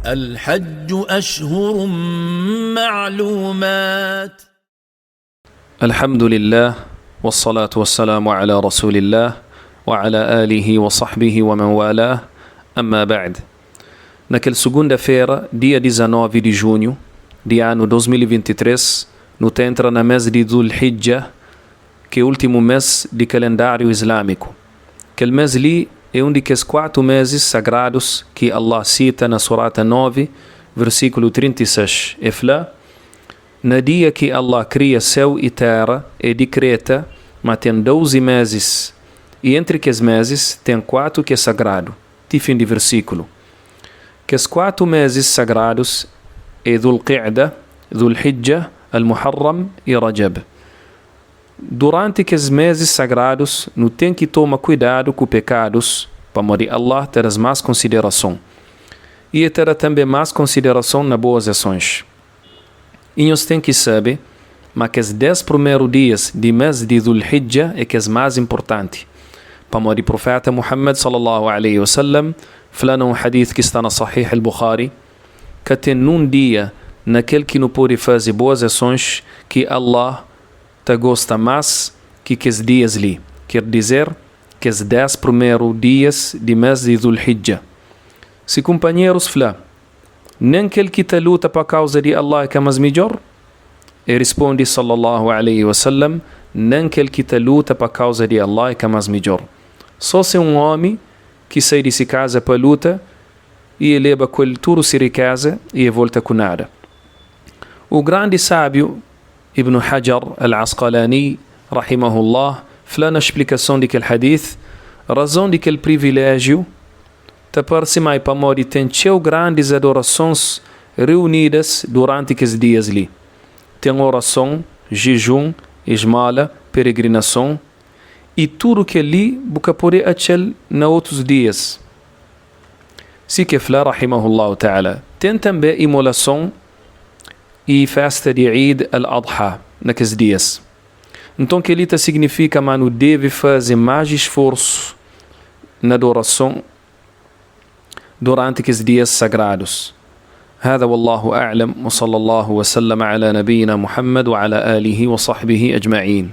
الحج أشهر معلومات. Alhamdulillah, wassalatu wassalamu ala rasulillah, wa ala alihi wa sahbihi wa man walah, amma ba'd. Na kel sugunda-fera, dia 19 di junhu di anu 2023, nu ta entra na mes di Dhul-Hijjah, ki é ultimu mes di kalendáriu islamiku. Kel mes li é un di kes kuatu mesis sagradus ki Allah sita na Surata 9, versíkulu 36. E fla, Na dia ki Allah kria séu i téra, E dikreta ma ten 12 mesis, i entri kes mesis ten kuatu ki é sagradu, ti fin di versíkulu. Kes kuatu mesis sagradus é Dhul-Qa'da, Dhul-Hijjah, Al-Muharram i Rajab. Duránti kes mesis sagradus, nu ten ki toma kuidadu ku pekadus, pamodi Allah ta da-s más konsiderason. I E ta da tanbê más konsiderason na boas asons. I nhos ten ki sabe ma kes des prumeru dias di mes di Dhul-Hijjah é kes más inpurtanti, pamodi Pruféta Muhammad, sallallahu alaihi wa sallam, fla na un hadith ki sta na Sahih al-Bukhari, Ka ten nun dia na kel ki nu pode faze boas asons ki Allah ta gosta más ki kes dias li, ker dizer, kes des prumeru dias di mes di Dhul-Hijjah. Se kunpanherus fla, Nen kel ki ta luta pa kauza di Allah é ka más midjór? E risponde, Sallallahu alaihi wa sallam, Nen kel ki ta luta pa kauza di Allah é ka más midjór. Só se un ómi ki sai di se kaza pa luta i e leba ku el tudu se rikéza i e volta ku nada. U grandi sábiu Ibn Hajar al-Asqalani, rahimahullah, fla na xplikason di kel hadith, Razon di kel priviléjiu, Ta parse ma é pamodi ten txeu grandis adorasons reunidas duranti kes dias li. Ten orason, jejun, esmola, peregrinason i tudu kel-li bu ka pode atxa-l na otus dias. Si ke fla, rahimahullahu ta'ala, ten tanbe imolason i festa di Eid al-Adha na kes dias. Nton kel-li ta siginifika ma nu debe faze más sforsu na adorason duránti kes dias sagradus. Hada wallahu a'lam wa sallallahu wa sallama ala nabiyyina Muhammad wa ala alihi wa sahbihi ajma'in.